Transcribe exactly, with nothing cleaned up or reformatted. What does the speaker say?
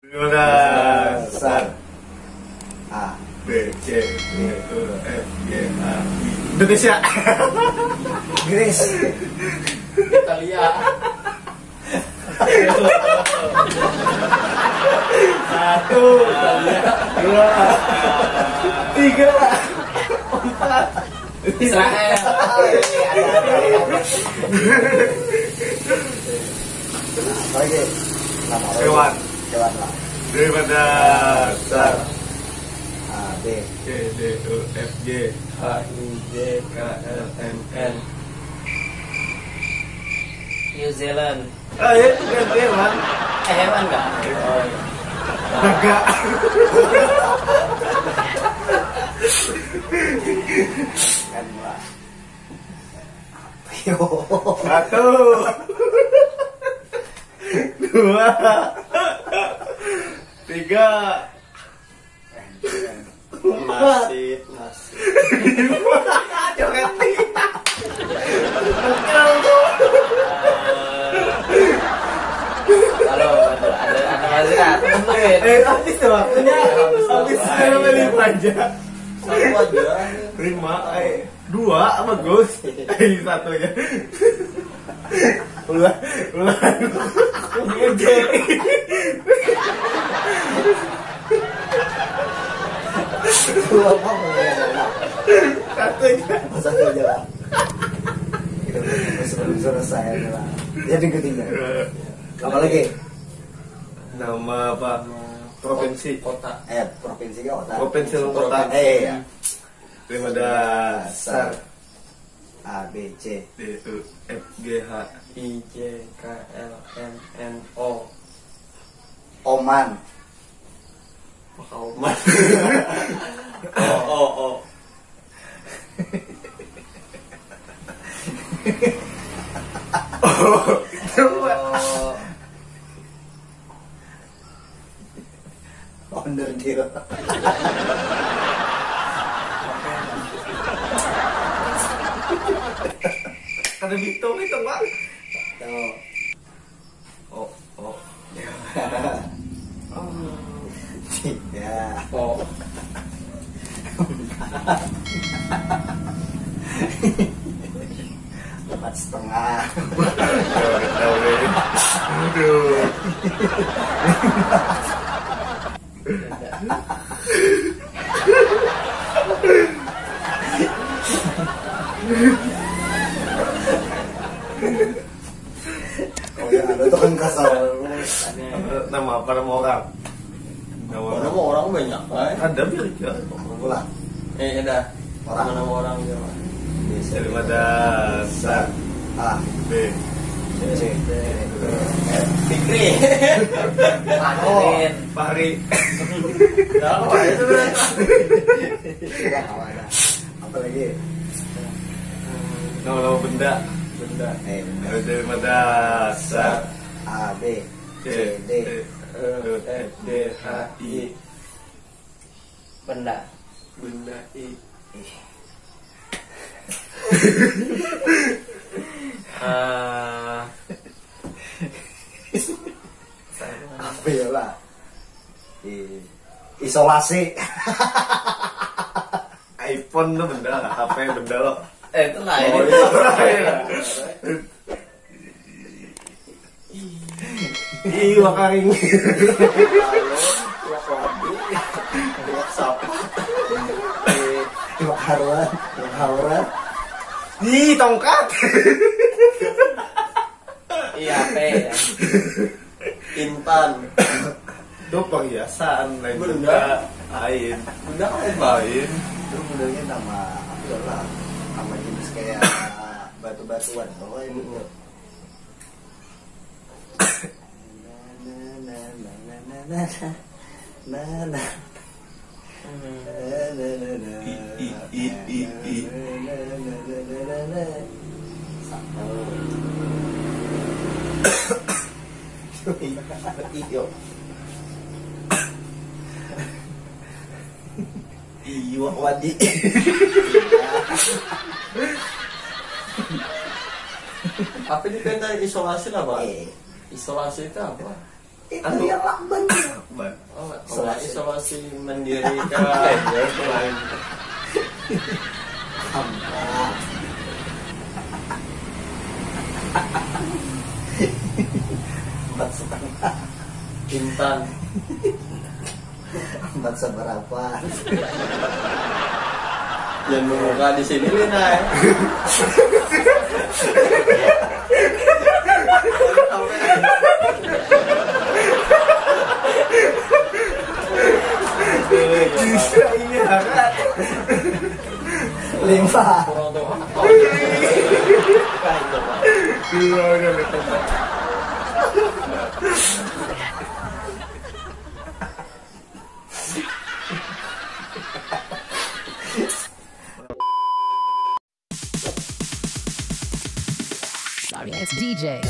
Dasar. A, B, C, D, E, F, G, H, I. Indonesia. Inggris. Italia. Satu, dua, tiga, empat. Israel. Apa lagi? Nama apa lagi? Hewan. Hewan lah. Dasar. A, B. C, D, E, F, G. H I J K L M N. New Zealand. Ah, ya, bukan hewan. Eh, hewan nggak? Naga. Kan lah. Yo. Satu. Dua. Tiga. Masih, masih. Joget. Halo, ada, ada, ada masih, ah, tungguin. Eh, habis tuh waktunya. Habis, saya beli panja. Satu aja. Lima, eh, dua, bagus. Eh, satunya. Ulah, ulah. Dua apa ya? Satunya. Satu aja lah. Kita belum selesai aja lah. Jadi ketiga. Apa lagi? Nama apa? Provinsi. Kota. Eh, provinsi ke kota? Provinsi ke kota. Eh, iya. Terima dasar. A, B, C. D, E, F, G, H. I J K L M N O. Oman. Kauman. Oh, oh, oh. Oh. Onder deal. Kada bitung itu, Pak. Tuh. Oh, oh. Tiga. Oh. Empat setengah. Aduh. Oh ya, ada tuh kan kasar. Nama apa, nama orang? Nama Mana mau orang banyak, kan? Ada biar aja. Ulah. Eh, ada. Orang. Nama orang dia, Pak. Terima dasar. A, B. C, D, E, F. Fikri. Fahrin. Fahri. Tahu aja tuh. Tidak tahu ada. Apa lagi? Nama-nama benda. Benda. Eh, benar. Terima dasar. A, B, C, D. Eh, F, G, H, I. Benda. Benda I. Ah. Apa ya lah? I- Isolasi. iPhone tuh benda, H P benda lo. Eh, itu lain. Oh, iya. Ih, iwak karing. Iwak wadi. Iwak sapat. Iwak haruan, iwak haruan. Ih, tongkat. Iya, apa ya? Intan. Itu perhiasan, lain Benda. Lain. Benda kan lain, Pak? Lain. Itu modelnya nama apa ya lah? Nama jenis kayak batu-batuan. Oh, ini tuh. Nah, nah. I, i, i, i, i. Iyo. Iyo, wadi. Apa di tenda isolasi lah, Pak? Eh, Isolasi itu apa? Itu yang lakban. Isolasi mandiri kah? Empat setengah. Intan. Empat seberapa? Yang membuka di sini nih, Nay. Bisa ini, Harat. Lima. Dua udah lima. Sorry, it's D J.